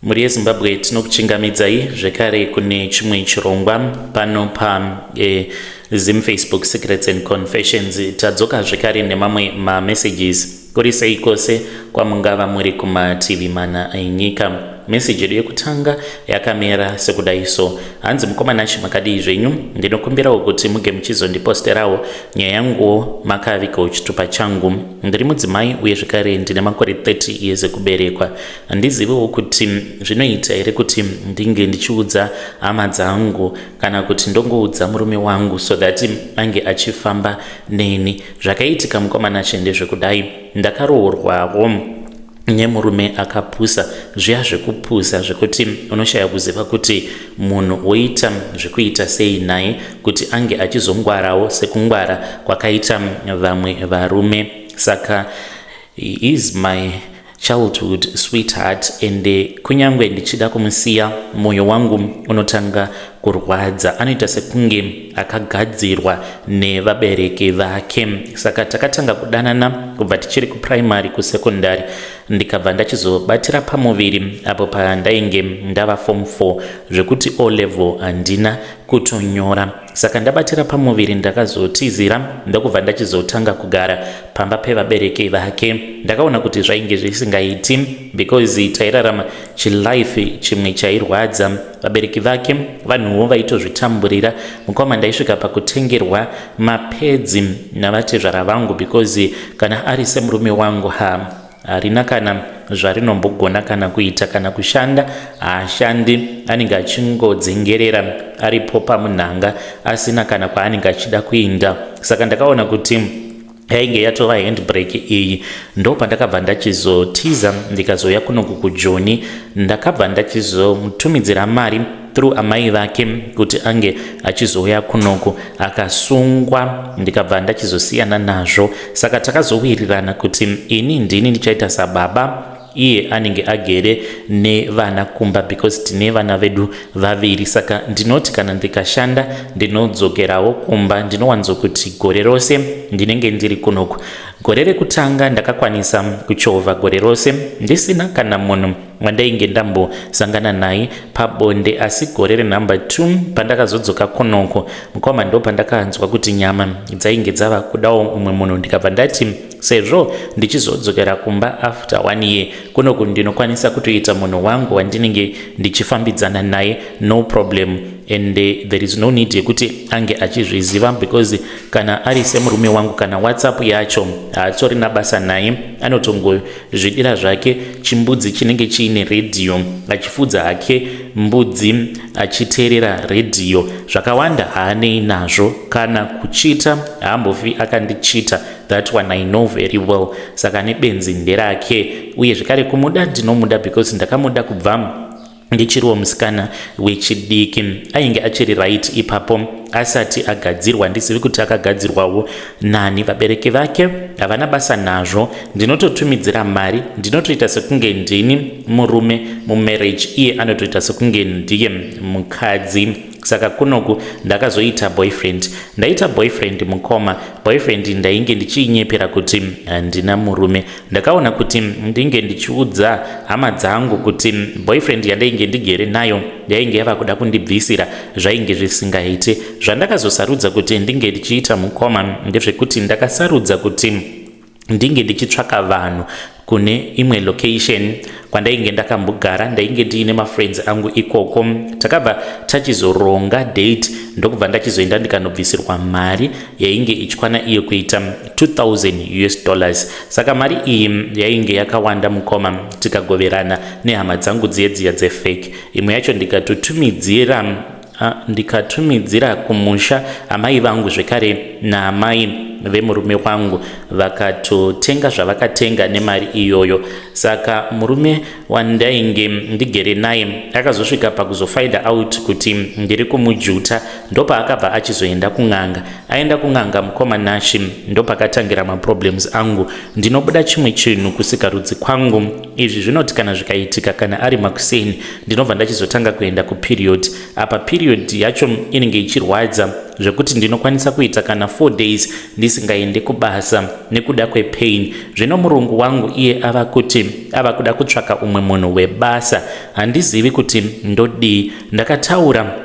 Mhuri yeZimbabwe, tinokuchingamidzai zvekare kune chimwe chirongwa pano pa Zim Facebook Secrets and Confessions. Tadzoka zvekare nemamwe mamessages. Kuri sei kwose kwamungava muri kumativi mana enyika? Meseji yedu yekutanga yakamira sekudai so. Hanzi, mukoma Nashe, makadii zvenyu? Ndinokumbirawo kuti muge muchizondiposterawo nyaya yanguwo makavigawo chitupa changu. Ndiri mudzimai uye zvekare ndine makore 30 years ekuberekwa. Handiziviwo kuti zvinoita here kuti ndinge ndichiudza hama dzangu kana kuti ndongoudza murume wangu so that ange achifamba neni. Zvakaitika, mukoma Nashe, ndezvekudai. Ndakaroorwawo nemurume akapusa, zviya zvekupusa zvekuti unoshaya kuziva kuti munhu woita zvekuita sei naye kuti ange achizongwarawo sekungwara kwakaita vamwe varume. Saka he is my childhood sweetheart and kunyange ndichida kumusiya, mwoyo wangu unotanga kurwadza. Anoita sekunge akagadzirwa nevabereki vake. Saka takatanga kudanana kubva tichiri kuprimary, kusecondary, ndikabva ndachizobatira pamuviri apo pandainge ndava form 4, zvekuti O level handina kutonyora. Saka ndabatira pamuviri, ndakazotizira ndokubva ndachizotanga kugara pamba pevabereki vake. Ndakaona kuti zvainge zvisingaiti because tairarama chilife chimwe chairwadza. Vabereki vake vanhuwo vaitozvitamburira, mukoma. Ndaisvika pakutengerwa mapads navatezvara vangu because kana ari semurume wangu, ha, harina kana zvarinombogona kana kuita, kana kushanda haashandi. Anenge achingodzengerera aripo pamunhanga asina kana kwaanenge achida kuinda. Saka ndakaona kuti yainge yatova handbrake iyi. Ndo pandakabva ndachizotiza, ndikazouya kunoku kuJoni. Ndakabva ndachizomutumidzira mari through amai vake kuti ange achizouya kunoku. Akasungwa, ndikabva ndachizosiyana nazvo. Saka takazowirirana kuti ini ndini ndichaita sababa, iye anenge agere nevana kumba because tine vana vedu vaviri. Saka ndinoti kana ndikashanda, ndinodzokerawo kumba. Ndinowanzokuti gore rose ndinenge ndiri kunoku. Gore rekutanga ndakakwanisa kuchovha gore rose ndisina kana munhu wandainge ndambosangana naye pabonde. Asi gore renumber 2 pandakazodzoka kunoko, mukoma, ndo pandakanzwa kuti nyama dzainge dzava kudawo umwe munhu. Ndikabva ndati sezvo ndichizodzokera kumba after one year, kunoku ndinokwanisa kutoita munhu wangu wandinenge ndichifambidzana naye, no problem, and there is no need yekuti ange achizviziva because kana ari semurume wangu, kana WhatsApp yacho haatorina basa naye. Anotongozvidira zvake chimbudzi chinenge chiine redhiyo, achifudza hake mbudzi achiteerera redhiyo. Zvakawanda haanei nazvo. Kana kuchita haambofi akandichita, that one I know very well. Saka nebenzi nderake. Uye zvekare kumuda ndinomuda because ndakamuda kubva ndichiriwo musikana wechidiki. Ainge achiri right ipapo asati agadzirwa. Ndizivi kuti akagadzirwawo nani. Vabereki vake havana basa nazvo. Ndinototumidzira mari, ndinotoita sekunge ndini murume mumarriage, iye anotoita sekunge ndiye mukadzi. Saka kunoku ndakazoita boyfriend. Ndaita boyfriend, mukoma. Boyfriend ndainge ndichiinyepera kuti handina murume. Ndakaona kuti ndinge ndichiudza hama dzangu kuti boyfriend yandainge ndigere nayo yainge yava kuda kundibvisira, zvainge zvisingaiti. Zvandakazosarudza kuti ndinge ndichiita, mukoma, ndezvekuti ndakasarudza kuti ndinge ndichitsvaka vanhu kune imwe location kwandainge ndakambogara. Ndainge ndiine mafriends angu ikoko. Takabva tachizoronga date, ndokubva ndachizoenda ndikanobvisirwa mari yainge ichikwana iyo kuita 2000 US dollars. Saka mari iyi yainge yakawanda, mukoma. Tikagoverana nehama dzangu dziye dziya dzefake. Imwe yacho ndikatumidzira kumusha, amai vangu zvekare naamai vemurume wangu vakatotenga zvavakatenga nemari iyoyo. Saka murume wandainge ndigere naye akazosvika pakuzofinda out kuti ndiri kumujuta. Ndopaakabva achizoenda kun'anga. Aenda kun'anga, mukoma Nashi, ndopakatangira maproblems angu. Ndinobuda chimwe chinhu kusikarudzi kwangu. Izvi zvinoti kana zvikaitika, kana ari makuseni, ndinobva ndachizotanga kuenda kuperiod. Apa period yacho inenge ichirwadza zvekuti ndinokwanisa kuita kana 4 days ndisingaende kubasa nekuda kwepain. Zvino murungu wangu iye ava kuti ava kuda kutsvaka umwe munhu webasa. Handizivi kuti ndodii. Ndakataura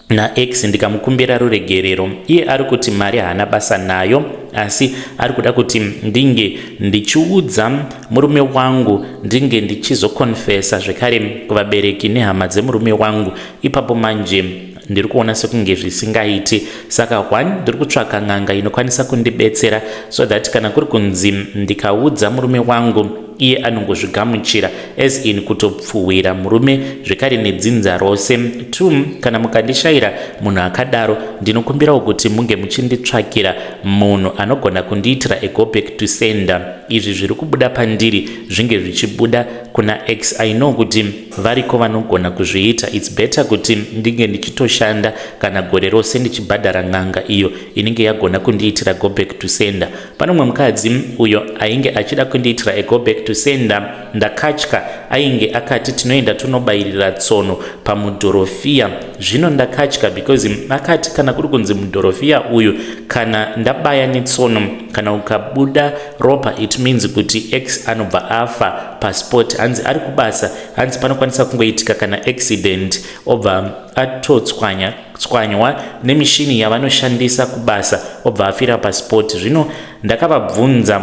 naex ndikamukumbira ruregerero, iye ari kuti mari haana basa nayo, asi ari kuda kuti ndinge ndichiudza murume wangu, ndinge ndichizokonfesa zvekare kuvabereki nehama dzemurume wangu. Ipapo manje ndiri kuona sekunge zvisingaiti. Saka one, ndiri kutsvaka n'anga inokwanisa kundibetsera so that kana kuri kunzi ndikaudza murume wangu, iye anongozvigamuchira, as in kutopfuwira murume zvekare nedzinza rose. Two, kana mukandishayira munhu akadaro, ndinokumbirawo kuti munge muchinditsvakira munhu anogona kundiitira a go back to sender. Izvi zviri kubuda pandiri zvinge zvichibuda kuna ex. I know kuti variko vanogona kuzviita. It's better kuti ndinge ndichitoshanda kana gore rose ndichibhadhara n'anga iyo inenge yagona kundiitira go back to sender. Pane umwe mukadzi uyo ainge achida kundiitira a go back to sender. Ndakatya. Ainge akati tinoenda tonobayirira tsono pamudhorofiya. Zvino ndakatya because akati kana kuri kunzi mudhorofiya uyu, kana ndabaya netsono, kana ukabuda ropa, it means kuti ex anobva afa paspot. Hanzi ari kubasa, hanzi panokwanisa kungoitika kana accident, obva atotswanya tswanywa nemishini yavanoshandisa kubasa, obva afira paspot. Zvino ndakavabvunza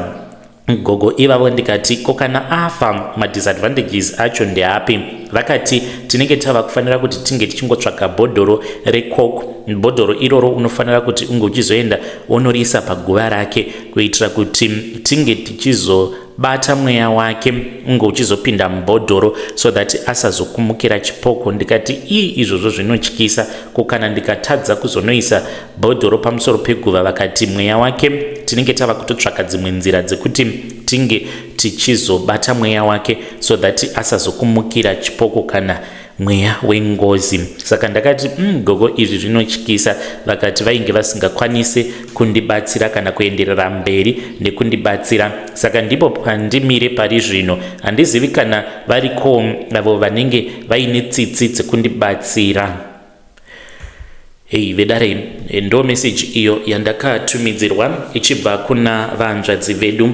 gogo ivavo ndikati, "Ko kana afa, madisadvantages acho ndeapi?" Vakati tinenge tava kufanira kuti tinge tichingotsvaga bhodhoro recoke. Bhodhoro iroro unofanira kuti unge uchizoenda unoriisa paguva rake kuitira kuti tinge tichizobata mweya wake, unge uchizopinda mubhodhoro so that asazokumukira chipoko. Ndikati, "Ii, izvozvo zvinotyisa. Ko kana ndikatadza kuzonoisa bhodhoro pamusoro peguva?" Vakati mweya wake tinenge tava kutotsvaka dzimwe nzira dzekuti tinge tichizobata mweya wake so that asazokumukira chipoko kana mweya wengozi. Saka ndakati, gogo, izvi zvinotyisa." Vakati vainge vasingakwanisi kundibatsira kana kuenderera mberi nekundibatsira. Saka ndipo pandimire pari zvino. Handizivi kana variko avo vanenge vaine tsitsi dzekundibatsira. Hei vedare, ndo meseji iyo yandakatumidzirwa ichibva kuna vanzvadzi vedu.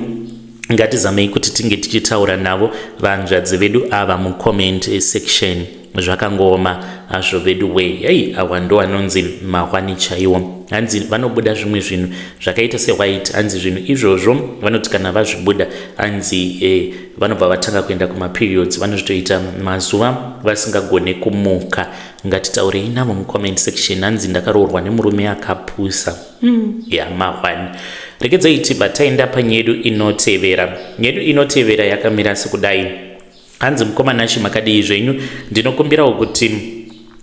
Ngatizamei kuti tinge tichitaura navo vanzvadzi vedu ava mucomment section. Zvakangooma hazvo vedu wei. Hei, awa ndo anonzi mahwani chaiwo. Hanzi vanobuda zvimwe zvinhu zvakaita sewhite. Hanzi zvinhu izvozvo vanoti kana vazvibuda, hanzi vanobva vatanga kuenda kumaperiods, vanozvitoita mazuva vasingagone kumuka. Ngatitaurei navo mucomment section. Hanzi ndakaroorwa nemurume akapusa. Ya, mahwani. Regedzai tibva taenda panyedu inotevera. Nyedu inotevera yakamira sekudai. Hanzi, "Mukoma Nashi, makadii zvenyu? Ndinokumbirawo kuti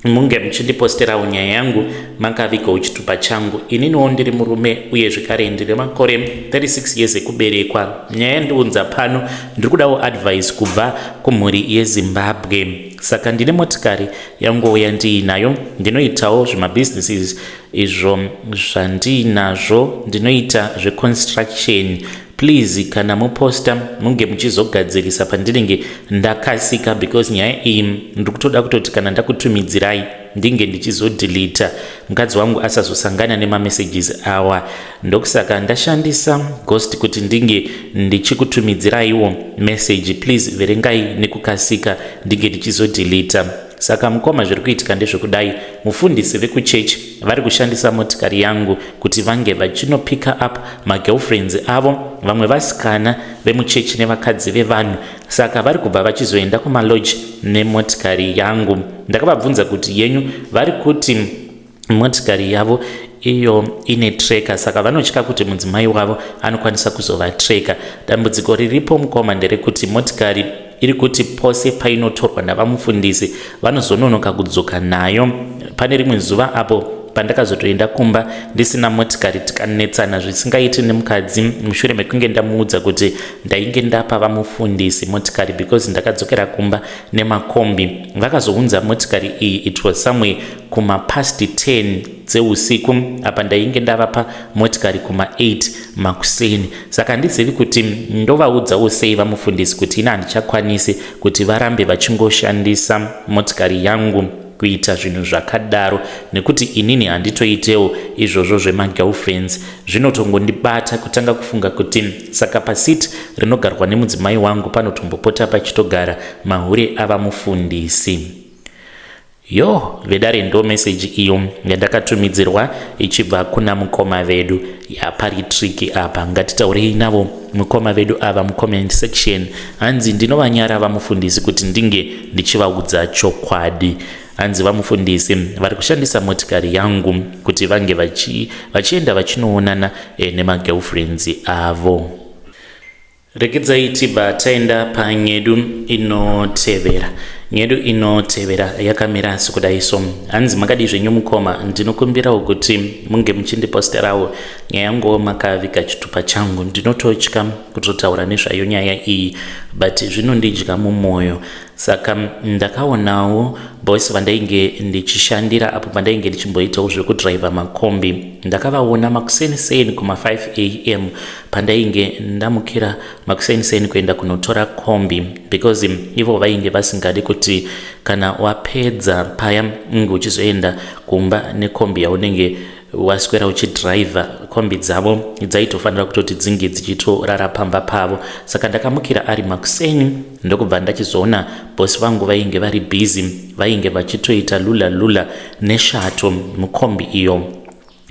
munge muchindiposterawo nyaya yangu makavigawo chitupa changu. Ininiwo ndiri murume uye zvekare ndine makore 36 years ekuberekwa. Nyaya yandiunza pano, ndiri kudawo advice kubva kumhuri yeZimbabwe. Saka ndine motikari yangouya ndiinayo. Ndinoitawo zvemabusinesses izvo zvandiinazvo, ndinoita zveconstruction. Please, kana muposta, munge muchizogadzirisa pandinenge ndakasika because nyaya iyi ndiri kutoda kutoti kana ndakutumidzirai ndinge ndichizodhilita, mukadzi wangu asazosangana nemamessages awa. Ndokusaka ndashandisa ghost kuti ndinge ndichikutumidziraiwo message. Please verengai nekukasika, ndinge ndichizodhilita. Saka mukoma, zviri kuitika ndezvekudai. Mufundisi vekuchechi vari kushandisa motikari yangu kuti vange vachinopicka up magirlfriends avo, vamwe vasikana vemuchechi nevakadzi vevanhu. Saka vari kubva vachizoenda kumalodge nemotikari yangu. Ndakavabvunza kuti yenyu, vari kuti motikari yavo iyo ine tracker, saka vanotya kuti mudzimai wavo anokwanisa kuzovatreka. Dambudziko riripo, mukoma, nderekuti motikari iri kuti pose painotorwa navamufundisi vanozononoka kudzoka nayo. Pane rimwe zuva apo pandakazotoenda kumba ndisina motikari, tikanetsana zvisingaiti nemukadzi mushure mekunge ndamuudza kuti ndainge ndapa vamufundisi motikari because ndakadzokera kumba nemakombi. Vakazounza motikari iyi, it was somewhere kumapast 10 dzeusiku. Apa ndainge ndavapa motikari kuma8 makuseni. Saka handizivi kuti ndovaudzawo sei vamufundisi kuti ina handichakwanisi kuti varambe vachingoshandisa motikari yangu kuenda." kuita zvinhu zvakadaro nekuti inini handitoitewo izvozvo zvemagirlfriends. Zvinotongondibata kutanga kufunga kuti saka paseat rinogarwa nemudzimai wangu panotombopota pachitogara mahure ava mufundisi. Yoh vedare ndo message iyo yandakatumidzirwa ichibva kuna mukoma vedu. Ya pari tricky apa ngatitaurei navo mukoma vedu ava mucomment section. Hanzi ndinovanyara vamufundisi kuti ndinge ndichivaudza chokwadi. Hanzi vamufundisi vari kushandisa motikari yangu kuti vange vachi, vachienda vachinoonana eh, nemagirlfriends avo. Regedzai tibva taenda panyedu inotevera. Nyedu inotevera yakamira sekudai so. Hanzi makadii zvenyu mukoma, ndinokumbirawo kuti munge muchindiposterawo nyaya yanguwo makaviga chitupa changu. Ndinototya kutotaura nezvayo nyaya iyi but zvinondidya mumwoyo. Saka ndakaonawo boss vandainge ndichishandira apo pandainge ndichimboitawo zvekudriver makombi. Ndakavaona makuseni seni kuma 5 am pandainge ndamukira makuseni seni kuenda kunotora kombi because ivo vainge vasingadi kuti kana wapedza paya unge uchizoenda kumba nekombi yaunenge waswera uchidriver kombi dzavo dzaitofanira kutoti dzinge dzichitorara pamba pavo. Saka ndakamukira ari makuseni ndokubva ndachizoona boss vangu vainge vari busy, vainge vachitoita lula lula neshato mukombi iyo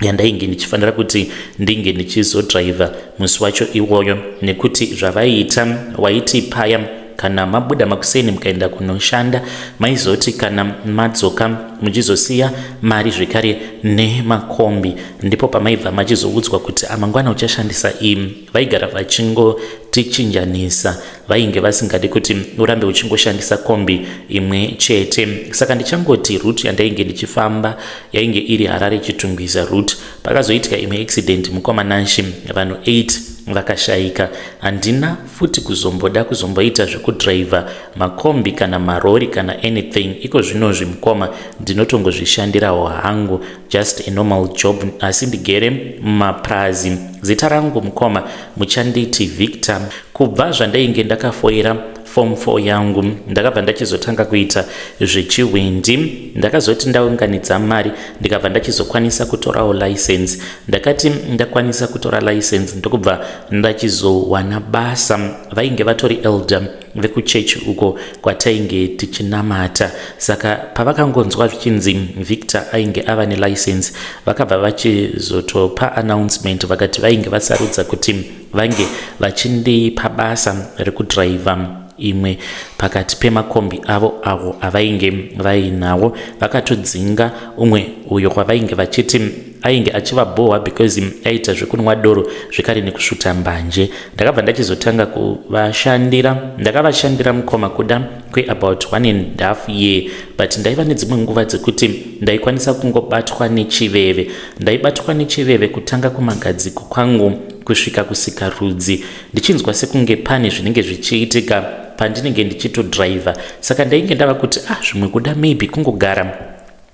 yandainge ndichifanira kuti ndinge ndichizodriver musi wacho iwoyo, nekuti zvavaiita waiti paya kana mabuda makuseni mukaenda kunoshanda maizoti kana madzoka muchizosiya mari zvekare nemakombi, ndipo pamaibva machizoudzwa kuti amangwana uchashandisa iyi. Vaigara vachingotichinjanisa, vainge vasingadi kuti urambe uchingoshandisa kombi imwe chete. Saka ndichangoti route yandainge ndichifamba yainge iri Harare Chitungwiza route, pakazoitika imwe accident mukoma Nashi, vanhu 8 vakashaika. Handina futi kuzomboda kuzomboita zvekudriver makombi kana marori kana anything. Iko zvinozvi mukoma ndinotongozvishandirawo hangu, just a normal job, asi ndigere mumapurazi. Zita rangu mukoma muchanditi Victor. Kubva zvandainge ndakafoira form 4 yangu ndakabva ndachizotanga kuita zvechiwindi. Ndakazoti ndaunganidza mari ndikabva ndachizokwanisa kutorawo license. Ndakati ndakwanisa kutora license ndokubva ndachizowana basa. Vainge vatori elder vekuchechi uko kwatainge tichinamata, saka pavakangonzwa zvichinzi Victor ainge ava nelicense vakabva vachizotopa announcement, vakati vainge vasarudza kuti vange vachindipa basa rekudriver imwe pakati pemakombi avo awo avainge vainawo. Vakatodzinga umwe uyo kwavainge vachiti ainge achivabhohwa because aita zvekunwa doro zvekare nekusvuta mbanje. Ndakabva ndachizotanga kuvashandira. Ndakavashandira mukoma kuda kweabout 1.5 year, but ndaiva nedzimwe nguva dzekuti ndaikwanisa kungobatwa nechiveve. Ndaibatwa nechiveve kutanga kumagadziko kwangu kusvika kusikarudzi, ndichinzwa sekunge pane zvinenge zvichiitika pandinenge ndichitodriver. Saka ndainge ndava kuti ah, zvimwe kuda maybe kungogara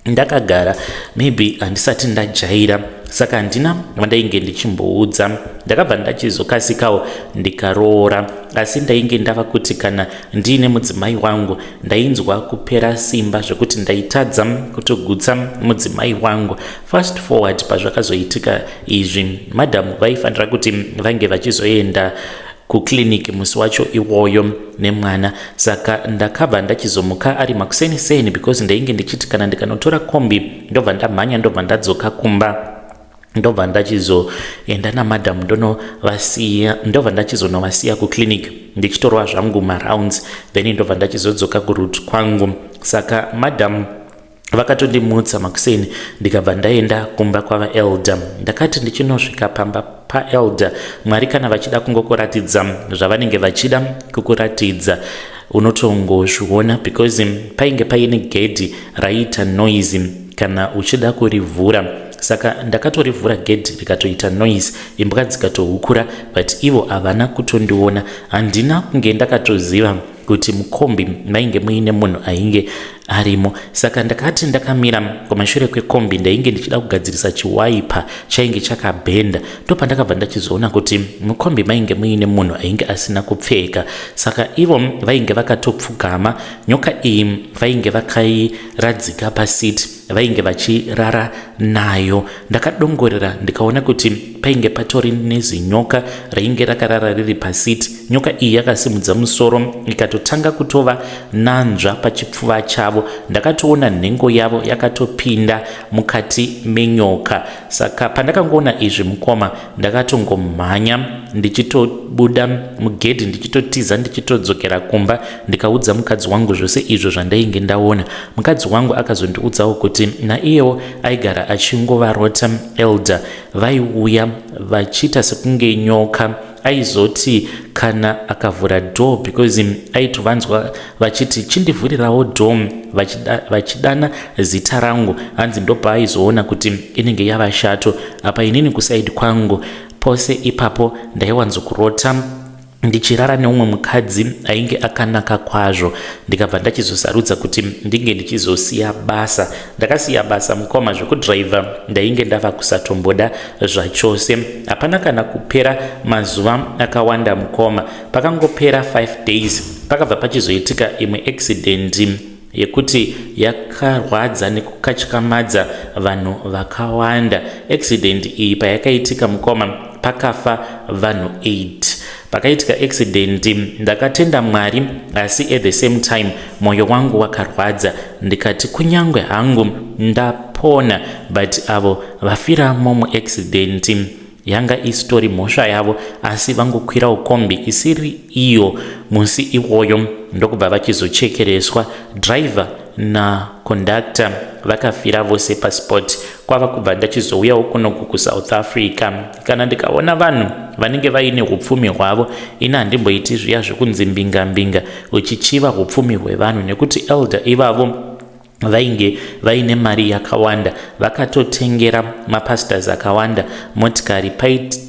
ndakagara, maybe handisati ndajaira. Saka handina vandainge ndichimboudza. Ndakabva ndachizokasikawo ndikaroora, asi ndainge ndava kuti kana ndiine mudzimai wangu ndainzwa kupera simba zvekuti ndaitadza kutogutsa mudzimai wangu. Fast forward, pazvakazoitika izvi, madhamu vaifanira kuti vange vachizoenda kuclinic musi wacho iwoyo nemwana. Saka ndakabva ndachizomuka ari makuseni seni because ndainge ndichiti kana ndikanotora kombi ndobva ndamhanya ndobva ndadzoka kumba, ndobva ndachizoenda namadhamu ndonovasiya, ndobva ndachizonovasiya kuclinic ndichitorwa zvangu marounds, then ndobva ndachizodzoka kuroute kwangu. Saka madhamu vakatondimutsa makuseni ndikabva ndaenda kumba kwavaelder. Ndakati ndichinosvika pamba paelder, Mwari kana vachida kungokuratidza zvavanenge vachida kukuratidza unotongozviona, because painge paine gedhi raiita noise kana uchida kurivhura. Saka ndakatorivhura gedhi rikatoita noise, imbwa dzikatohukura, but ivo havana kutondiona. Handina kunge ndakatoziva kuti mukombi mainge muine munhu ainge arimo. Saka ndakati ndakamira kumashure kwekombi, ndainge ndichida kugadzirisa chiwaipa chainge chakabhenda, ndopandakabva ndachizoona kuti mukombi mainge muine munhu ainge asina kupfeka. Saka ivo vainge vakatopfugama, nyoka iyi vainge vakairadzika pasiti, vainge vachirara nayo. Ndakadongorera ndikaona kuti painge patori nezinyoka rainge rakarara riri pasiti. Nyoka iyi yakasimudza musoro ikatotanga kutova nanzva pachipfuva chavo. Ndakatoona nhengo yavo yakatopinda mukati menyoka. Saka pandakangoona izvi, mukoma, ndakatongomhanya ndichitobuda mugedhi, ndichitotiza, ndichitodzokera kumba, ndikaudza mukadzi wangu zvose izvo zvandainge ndaona. Mukadzi wangu akazondiudzawo kuti naiyewo aigara achingovarota elder vaiuya vachiita sekunge nyoka. Aizoti kana akavhura door, because aitovanzwa vachiti, "Chindivhurirawo door," vachidana zita rangu. Hanzi ndopaaizoona kuti inenge yava shato. Apa inini kuside kwangu pose ipapo ndaiwanzokurota ndichirara neumwe mukadzi ainge akanaka kwazvo. Ndikabva ndachizosarudza kuti ndinge ndichizosiya basa. Ndakasiya basa, mukoma, zvekudhiraivha ndainge ndava kusatomboda zvachose. Hapana kana kupera mazuva akawanda, mukoma, pakangopera 5 days pakabva pachizoitika imwe accident yekuti yakarwadza nekukatyamadza vanhu vakawanda. Accident iyi payakaitika, mukoma, pakafa vanhu 8. Pakaitika accident, ndakatenda Mwari, asi at the same time mwoyo wangu wakarwadza. Ndikati kunyange hangu ndapona, but avo vafiramo muaccident yanga isitori mhosva yavo, asi vangokwirawo kombi isiri iyo musi iwoyo, ndokubva vachizochekereswa. Driver naconductor vakafira vose paspot. Kwava kubva ndachizouyawo kunoku kuSouth Africa. Kana ndikaona vanhu vanenge vaine upfumi hwavo, ini handimboiti zviya zvekunzi mbinga mbinga uchichiva upfumi hwevanhu, nekuti elder ivavo vainge vaine mari yakawanda, vakatotengera mapastors akawanda motikari.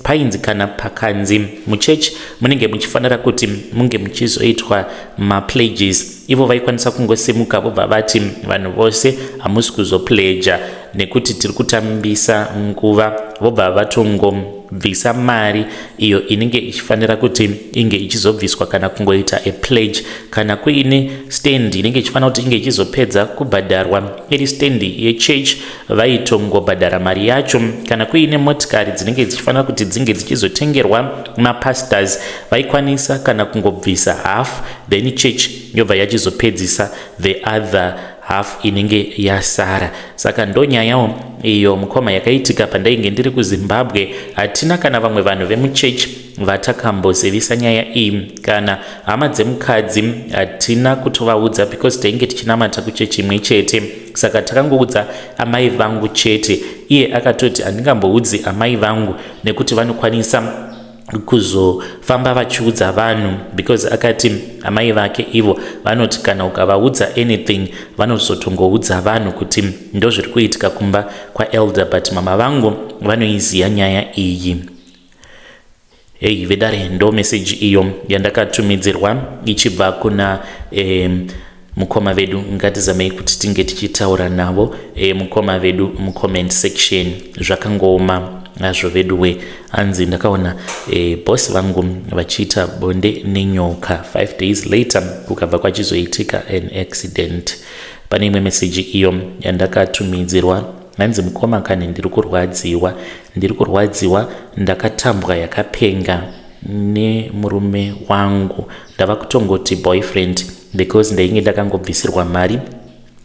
Painzi kana pakanzi muchechi munenge muchifanira kuti munge muchizoitwa mapledges, ivo vaikwanisa kungosimuka vobva vati, "Vanhu vose hamusi kuzopledger nekuti tiri kutambisa nguva." Vobva vatongobvisa mari iyo inenge ichifanira kuti inge ichizobviswa kana kungoita a pledge. Kana kuine stand inenge ichifanira kuti inge ichizopedza kubhadharwa iri stand yechurch, vaitongobhadhara mari yacho. Kana kuine motikari dzinenge dzichifanira kuti dzinge dzichizotengerwa mapastors, vaikwanisa kana kungobvisa half, then church yobva yachizopedzisa the other half inenge yasara. Saka ndonyayawo iyo, mukoma, yakaitika pandainge ndiri kuZimbabwe. Hatina kana vamwe vanhu vemuchechi vatakambozivisa nyaya iyi, kana hama dzemukadzi hatina kutovaudza, because tainge tichinamata kuchechi imwe chete. Saka takangoudza amai vangu chete. Iye akatoti, "Handingamboudzi amai vangu nekuti vanokwanisa kuzofamba vachiudza vanhu," because akati amai vake ivo vanoti kana ukavaudza anything, vanozotongoudza vanhu kuti ndozviri kuitika kumba kwaelder. But mama vangu vanoiziva nyaya iyi. Hei vedare, ndo meseji iyo yandakatumidzirwa ichibva kuna mukoma vedu. Ngatizamei kuti tinge tichitaura navo mukoma vedu mucomment section. Zvakangooma azvo veduwe. Hanzi ndakaona boss vangu vachiita bonde nenyoka, 5 days later kukabva kwachizoitika an accident. Pane imwe meseji iyo yandakatumidzirwa. Hanzi, "Mukoma kani, ndiri kurwadziwa, ndiri kurwadziwa. Ndakatambwa yakapenga nemurume wangu, ndava kutongoti boyfriend because ndainge ndakangobvisirwa mari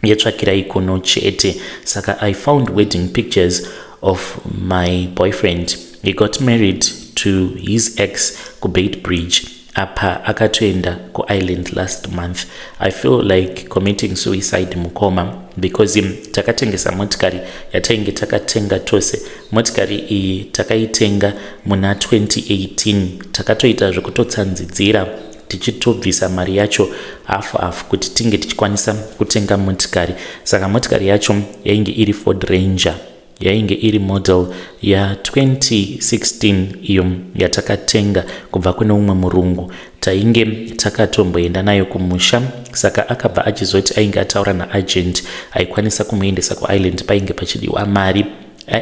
yetsvakirai kuno chete. Saka I found wedding pictures of my boyfriend. He got married to his ex kuBeitbridge. Apa akatoenda kuIreland last month. I feel like committing suicide, mukoma, because takatengesa motikari yatainge takatenga tose. Motikari iyi takaitenga muna 2018. Takatoita zvekutotsanzidzira tichitobvisa mari yacho hafu hafu kuti tinge tichikwanisa kutenga motikari. Saka motikari yacho yainge iri Ford Ranger. Yainge iri model ya2016 iyo yatakatenga kubva kune umwe murungu. Tainge takatomboenda nayo kumusha, saka akabva achizoti ainge ataura naagent aikwanisa kumuendesa kuIreland. Painge pachidiwa mari.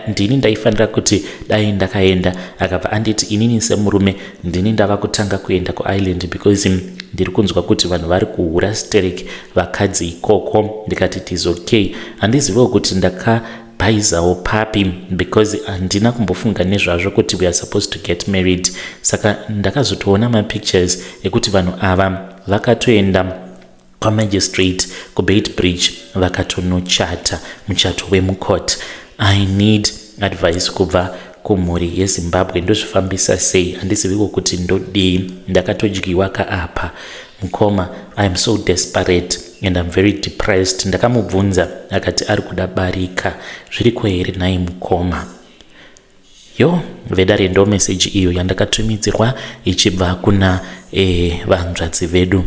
Ndini ndaifanira kuti dai ndakaenda. Akabva anditi inini semurume ndini ndava kutanga kuenda kuIreland because ndiri kunzwa kuti vanhu vari kuhura sterek vakadzi ikoko. Ndikati it is okay. Handiziviwo kuti ndakabhaizawo papi because handina kumbofunga nezvazvo kuti we are supposed to get married. Saka ndakazotoona mapictures ekuti vanhu ava vakatoenda kwamagistrate kuBeitbridge, vakatonochata muchato wemucourt. I need advice kubva kumhuri yeZimbabwe. Ndozvifambisa sei? Handiziviwo kuti ndodii. Ndakatodyiwa kaapa, mukoma. I am so desperate and I'm very depressed. Ndakamubvunza, akati ari kuda barika. Zviriko here nhai mukoma? Yo, vedare, ndo meseji iyo yandakatumidzirwa ichibva kuna vanzvadzi vedu.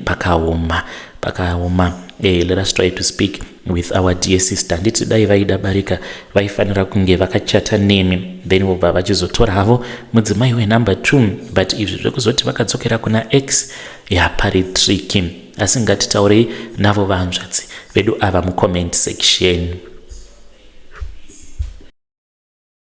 Pakaoma, pakaoma. Let us try to speak with our dear sister. Handiti dai vaida barika vaifanira kunge vakachata nemi, then vobva vachizotora havo mudzimai wenumber 2, but izvi zvekuzoti vakadzokera kuna ex, yapari tricky. Asi ngatitaurei navo vanzvadzi vedu ava mucomment section.